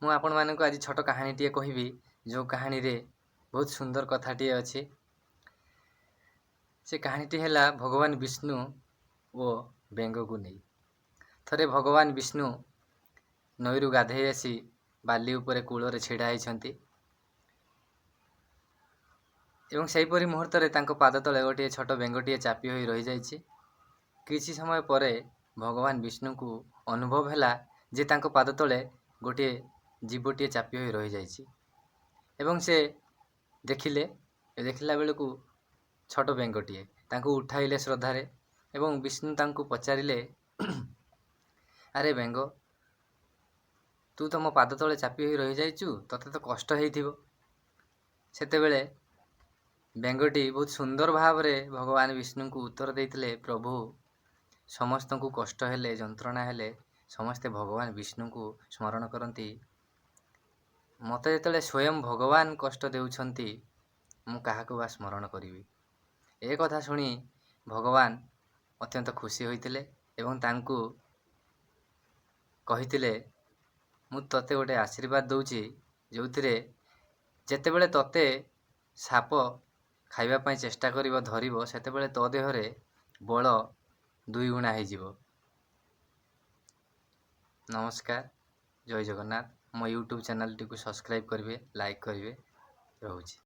ମୁଁ ଆପଣମାନଙ୍କୁ ଆଜି ଛୋଟ କାହାଣୀଟିଏ କହିବି, ଯେଉଁ କାହାଣୀରେ ବହୁତ ସୁନ୍ଦର କଥାଟିଏ ଅଛି। ସେ କାହାଣୀଟି ହେଲା ଭଗବାନ ବିଷ୍ଣୁ ଓ ବେଙ୍ଗକୁ ନେଇ। ଥରେ ଭଗବାନ ବିଷ୍ଣୁ ନଈରୁ ଗାଧେଇ ଆସି ବାଲି ଉପରେ କୂଳରେ ଛିଡ଼ା ହେଇଛନ୍ତି ଏବଂ ସେହିପରି ମୁହୂର୍ତ୍ତରେ ତାଙ୍କ ପାଦ ତଳେ ଗୋଟିଏ ଛୋଟ ବେଙ୍ଗଟିଏ ଚାପି ହୋଇ ରହିଯାଇଛି। କିଛି ସମୟ ପରେ ଭଗବାନ ବିଷ୍ଣୁଙ୍କୁ ଅନୁଭବ ହେଲା ଯେ ତାଙ୍କ ପାଦ ତଳେ ଗୋଟିଏ ଜୀବଟିଏ ଚାପି ହୋଇ ରହିଯାଇଛି ଏବଂ ସେ ଦେଖିଲେ, ଦେଖିଲା ବେଳକୁ ଛୋଟ ବେଙ୍ଗଟିଏ। ତାଙ୍କୁ ଉଠାଇଲେ ଶ୍ରଦ୍ଧାରେ ଏବଂ ବିଷ୍ଣୁ ତାଙ୍କୁ ପଚାରିଲେ, "ଆରେ ବେଙ୍ଗ, ତୁ ତ ମୋ ପାଦ ତଳେ ଚାପି ହୋଇ ରହିଯାଇଛୁ, ତୋତେ ତ କଷ୍ଟ ହେଇଥିବ?" ସେତେବେଳେ ବେଙ୍ଗଟି ବହୁତ ସୁନ୍ଦର ଭାବରେ ଭଗବାନ ବିଷ୍ଣୁଙ୍କୁ ଉତ୍ତର ଦେଇଥିଲେ, "ପ୍ରଭୁ, ସମସ୍ତଙ୍କୁ କଷ୍ଟ ହେଲେ, ଯନ୍ତ୍ରଣା ହେଲେ ସମସ୍ତେ ଭଗବାନ ବିଷ୍ଣୁଙ୍କୁ ସ୍ମରଣ କରନ୍ତି। ମୋତେ ଯେତେବେଳେ ସ୍ୱୟଂ ଭଗବାନ କଷ୍ଟ ଦେଉଛନ୍ତି, ମୁଁ କାହାକୁ ବା ସ୍ମରଣ କରିବି?" ଏ କଥା ଶୁଣି ଭଗବାନ ଅତ୍ୟନ୍ତ ଖୁସି ହୋଇଥିଲେ ଏବଂ ତାଙ୍କୁ କହିଥିଲେ, "ମୁଁ ତୋତେ ଗୋଟେ ଆଶୀର୍ବାଦ ଦେଉଛି, ଯେଉଁଥିରେ ଯେତେବେଳେ ତୋତେ ସାପ ଖାଇବା ପାଇଁ ଚେଷ୍ଟା କରିବ, ଧରିବ, ସେତେବେଳେ ତୋ ଦେହରେ ବଳ ଦୁଇଗୁଣା ହେଇଯିବ।" ନମସ୍କାର, ଜୟ ଜଗନ୍ନାଥ। ମୋ ୟୁଟ୍ୟୁବ୍ ଚ୍ୟାନେଲ୍ଟିକୁ ସବସ୍କ୍ରାଇବ୍ କରିବେ, ଲାଇକ୍ କରିବେ। ରହୁଛି।